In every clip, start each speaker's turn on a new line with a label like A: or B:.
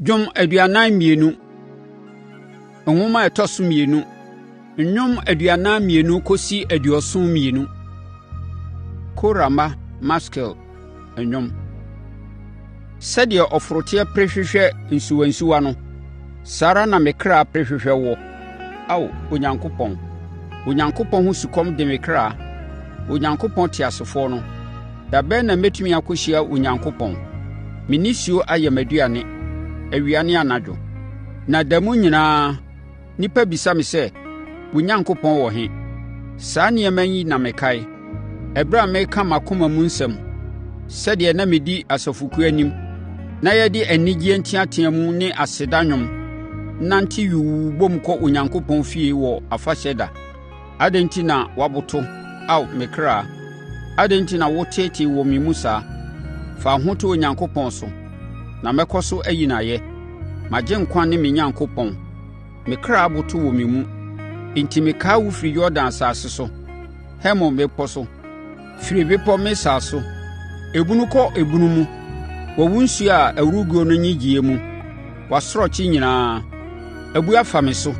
A: Dwom 42. Nwoma a ɛtɔ so mmienu. Nnwom 42 kɔsi 72. Kora mma Maskil nnwom. Sɛdeɛ ɔforoteɛ pere hwehwɛ nsuwansuwa no, saa ara na me kra pere hwehwɛ woɔ, Ao Onyankopɔn. Onyankopɔn ho sukɔm de me kra, Onyankopɔn teasefoɔ no. Da bɛn na mɛtumi akɔhyia Onyankopɔn? Me nisuo ayɛ m'aduane awia ne anadwo, na da mu nyinaa nnipa bisa me sɛ, “Wo Onyankopɔn wɔ he?” Saa nneɛma yi na mekae ɛberɛ a mereka m'akoma mu nsɛm, sɛdeɛ na medi asafokuo anim na yɛde anigyeɛ nteateam ne aseda nnwom nante yuu bom kɔ Onyankopɔn fie wɔ afahyɛ ɛda. Adɛn enti na woaboto, Ao me kra? Adɛn enti na woteetee wɔ me mu saa? Fa wo ho to Onyankopɔn so, na mɛkɔ so ayi no ayɛ, m'Agyenkwa ne me Onyankopɔn. Me kra aboto wɔ me mu; enti mekae wo firi Yordan asase so, Hermon mmepɔ so, firi bepɔ Misar so. Ebunu kɔ ebunu mu wɔ wo nsuo a ɛworo guo no nnyegyeeɛ mu; w'asorɔkye nyinaa abu afa me so.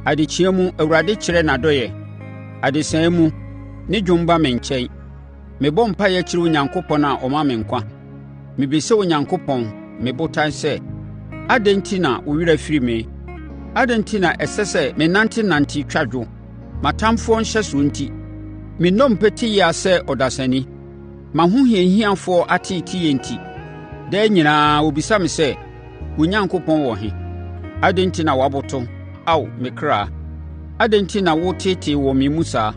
A: Adekyeeɛ mu Awurade kyerɛ n'adɔeɛ; adesaeɛ mu ne dwom ba me nkyɛn. Mebɔ mpaeɛ kyerɛ Onyankopɔn a ɔma me nkwa. Mebisa Onyankopɔn, me Botan sɛ, “Adɛn enti na wo werɛ afiri me? Adɛn enti na ɛsɛ sɛ menantenante twa adwo, m'atamfoɔ nhyɛsoɔ enti?” Me nnompe te yea sɛ ɔdasani, m'ahohiahiafoɔ ateeteeɛ enti. Daa nyinaa wɔbisa me sɛ, “Wo Onyankopɔn wɔ he?” Adɛn enti na woaboto, Ao me kra? Adɛn enti na woteetee wɔ me mu saa?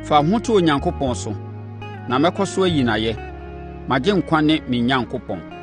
A: Fa wo ho to Onyankopɔn so, na mɛkɔ so ayi no ayɛ, m'Agyenkwa ne me Onyankopɔn.